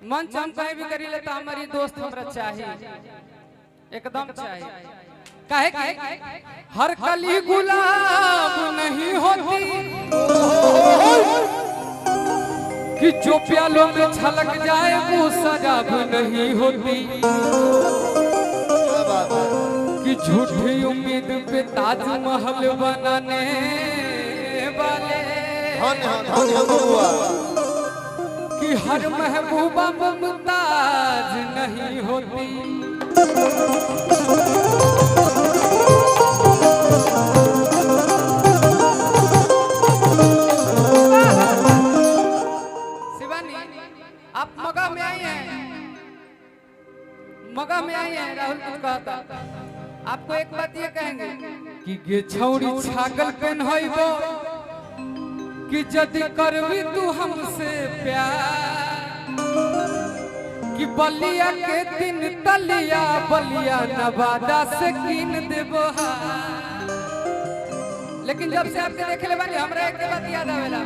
मंच हम कहीं भी करी ले तो हमारी दोस्त हमरा चाहिए, एकदम चाहिए। काहे कि हर कली गुलाब नहीं होती कि जो प्यालों में छलक जाए वो शराब नहीं होती, क्या बात है। कि झूठी उम्मीद पे ताजमहल बनाने वाले, धन्य हो, धन्य हो बबुआ। कि हर महबूबा मुमताज नहीं होती। शिवानी, आप मगा में आई हैं, मगा में आई हैं। राहुल कुछ कहता, आपको एक बात ये कहेंगे कि गे छौड़ी छागल पेन्हइबो कि जदि करबी तू हमसे प्यार, कि बलिया के दिन तलिया बलिया नवादा से कीन देबो। लेकिन जब से आपके देखे ले बानी हमरा एक बात याद आवेला,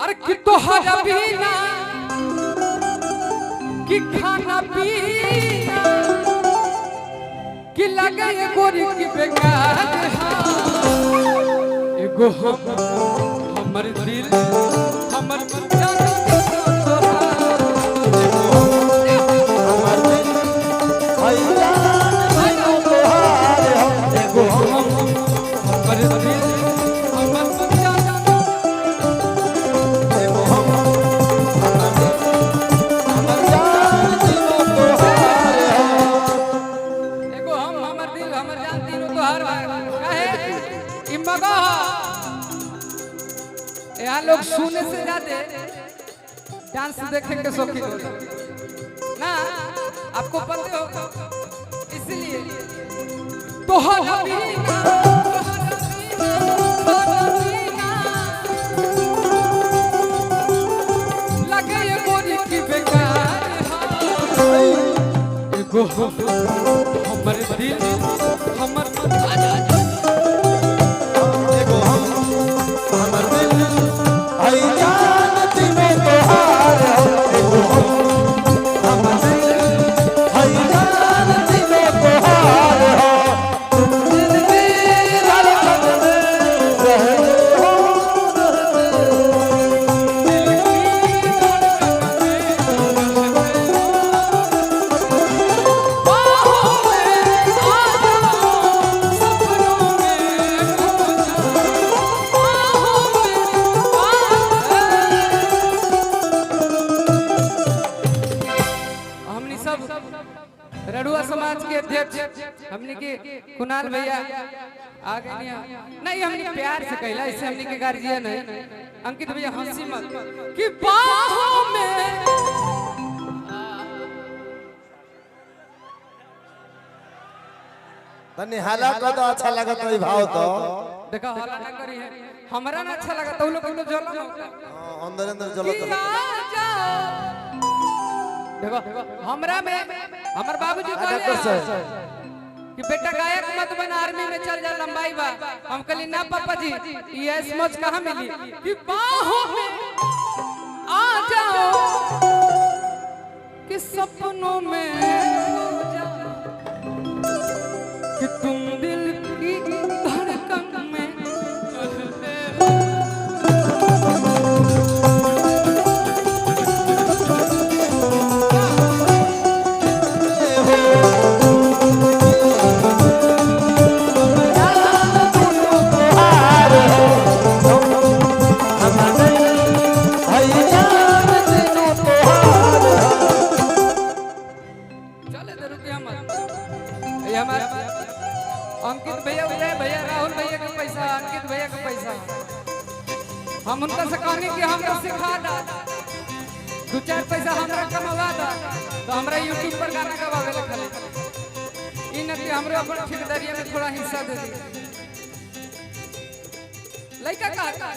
अरे कि तोहरा बिना कि खाना पीना कि लगे ये गोरी की बेकार। हाँ, एगो हम हमर दिल हमर जान तोहार। हमर दिल हई जान तीनों तोहार हो। एगो हम हमर दिल हमर जान, एगो हम हमर दिल हमर जान तीनों तोहार हो। एगो हम हमर दिल हमर जान तीनों तोहार बा। काहे ई मगा यहाँ लोग सुने से ज्यादा डांस देखे के शौकीन होते ना, आपको पता होगा, इसलिए तोहरा बिना, तोहरा बिना, लगे ये गोरी की बेकार। हाँ, एगो हम हमर दिल हमर एगो हम हमर दिल हई जान तीनों तोहार हो। एगो हम हमर दिल हई जान तीनों तोहार हो। तुम दिल की धड़कन में रहते हो, रहते हो। दिल की धड़कन में बाहों में आ जाओ, सपनों में खो जाओ, बाहों में आ जाओ। हमनी सब रड़ुआ समाज के अध्यक्ष हमनी के कुणाल भैया आ गए नहीं, नहीं हमनी प्यार से कहला, इसे हमनी के गार्जियन है। अंकित भैया हंसी मत कि बाहों में तनी हाला को तो अच्छा लगत है भाव तो। देखा हल्ला ना करी है, हमरा ना अच्छा लगा तो लोग लोग जलन होता। हाँ, अंदर अंदर जलत कि आ जाओ। देखो हमरा में हमर बाबूजी डॉक्टर कहले साहब कि बेटा गायक मत बन, आर्मी में चल जा, लंबाई बा। हम कहली ना पापा जी, ये ऐस मौज कहाँ मिली कि बाहों में आ जाओ कि सपनों में खो जाओ, कि तुम दिल की धड़कन में रहते हो। तोहार हो। हमर दिल हई जान तीनों तोहार हो। चले तो रुकिए मत। ये हमारे अंकित भैया उधर, भैया राहुल भैया के पैसा, अंकित भैया के पैसा। हम उनका से कहनी कि हमरा सिखा दा, दो चार पैसा हमरा कमवा दा तो हमरा यूट्यूब पर गाना गवावे ला खाली। ई न कि हमरो अपन ठेकेदारिया में थोड़ा हिस्सा दे दी। लइका का का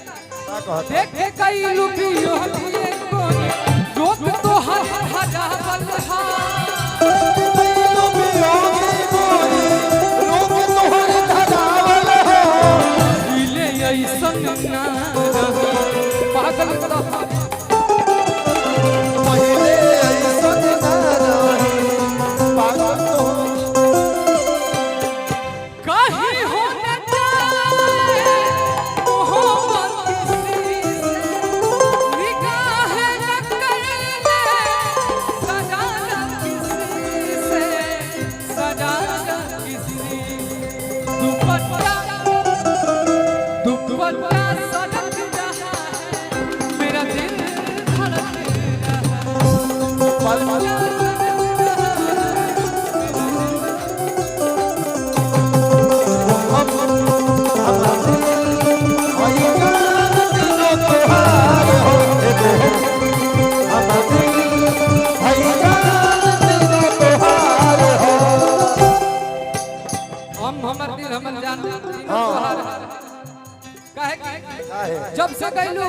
कहत देख के कई लुबियो हथिए कोनी जोत तो हर हजा बलहा। इले ऐसन ना रही पागल तो पहिले हम जान तीनों तोहार हो एगो हम दिल हई जान तीनों तोहार हो। हम हमर दिल हमर जान तीनों तोहार। काहे काहे? जब से गइलू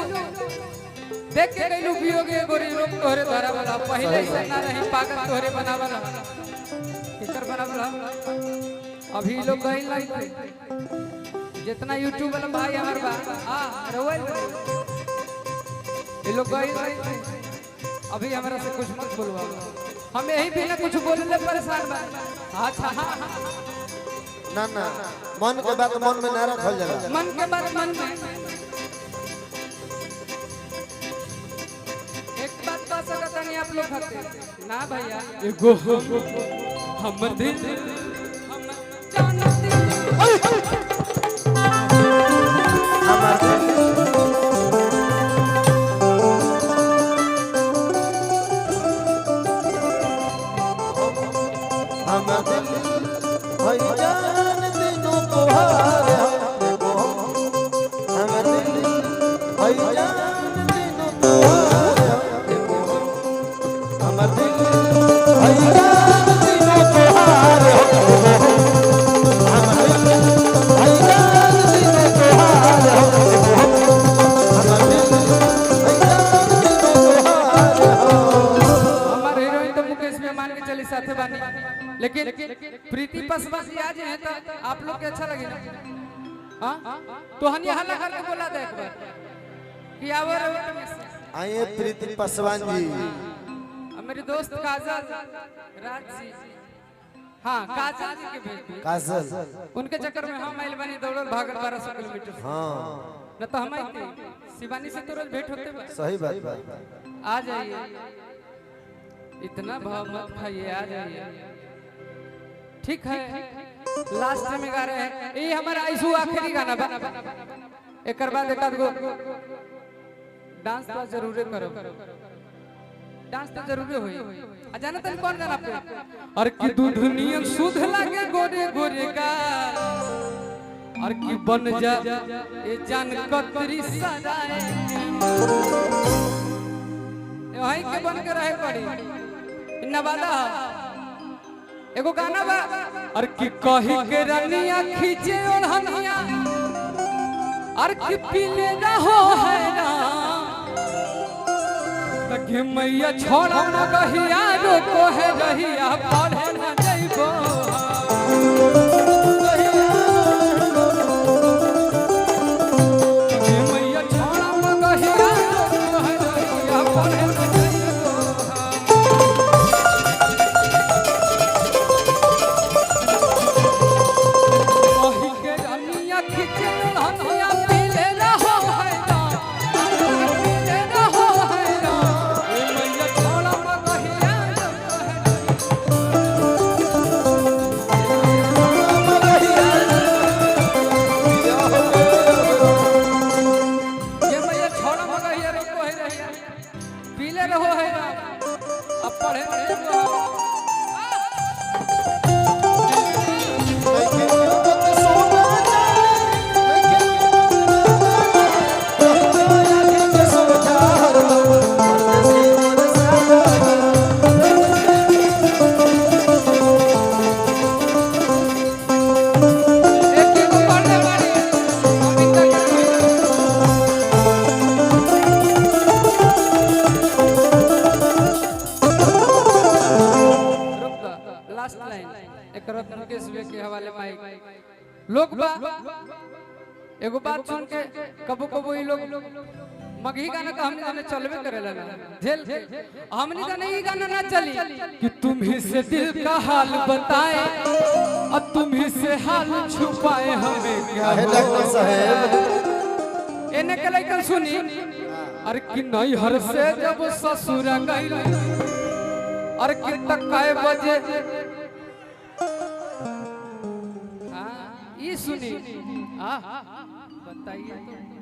देख के गइलू बियोगे गोरी रोग तोहरे धरा वाला पहले से ना रही पागल तोहरे बनावला केकर बनावला। अभी लोग गइल नहीं थे जितना यूट्यूब वाला भाई हमार बा आ रोवल ये लोग गइल नहीं थे। अभी हमरा से कुछ मत बोलवा, हम यही बिना कुछ बोलले परेशान बा। अच्छा हाँ, ना ना मन के बात मन में ना रखल जाला। मन के बात मन में। एक बात कह सकता नहीं आप लोग खाते ना भैया, एगो हम दिल हम जान दिल हमर दिल हम दिल हई जान तीनों तोहार हो एगो हम दिल हई जान तीनों तोहार हो एगो हम दिल हई जान तीनों तोहार हो एगो हम दिल हई जान तीनों तोहार हो एगो हम दिल हई जान तीनों तोहार हो। हमार हीरोइन तो मुकेश में मान के चली साथे बानी, लेकिन प्रीति पासवान जी आज हैं तो आप लोग के अच्छा लगे ना। हाँ तो हनी हल्ला करके बोला दे एक बार कि आवो रहो तुम। आइए प्रीति पासवान जी। और मेरे दोस्त काजल राज जी, हाँ काजल जी के भेज दी। काजल उनके चक्कर में हम आइल बनी दौड़ल भागल 1200 किलोमीटर। हाँ न तो हम आइते शिवानी से तो रोज भेंट होते बा। सही बात बा। आ जाइए, इतना भाव मत खाइए, आ जाइए। ठीक है लास्ट में गा रहे हैं ये हमारा ऐसु आखिरी गाना बा। एकर बाद एक आध गो डांस तो जरूरे करो, डांस तो जरूरे होई। आ जाना तन कौन गाना पे और कि दूध नियन सुध लागे गोरे गोरे का और कि बन जा ए जान कतरी सदाए वहीं के बन के रहे पड़ी नवादा। एगो गाना बा और कि कही के रनिया खींचे ओढ़निया और कि पीले रहो है राम तके मैया छोड़ा न गहिया रोको है रहिया पढ़े न जइबो। तके मैया छोड़ा न गहिया रोको है रहिया पढ़े न जइबो। कही के रनिया खींचे ओढ़निया पीले रहो है राम पीले रहो है राम ए मैया छोड़ा न गहिया रोको है ये मैया छोड़ा मगहिया रोको है रहिया पीले रहो है राम अब पढ़े न जइबो। एक एगो पढ़ने वाली कविता के। रुक जा, लास्ट लाइन एक मुकेश भैया के हवाले माइक लोग बा एगो बात सुन के कबो कबो ई लोग मगही गाना तो हमने जाने चलबे करेला ना झेल हमने जाने ई गाना ना चली कि तुम्ही से दिल का हाल बताए और तुम्ही से हाल छुपाए हमें क्या काहे डॉक्टर साहेब एने के लइकन सुनी अरे कि नहीं हर से जब ससुर गइल अरे कि तक काय बजे हाँ ई सुनी आ बताइए तो।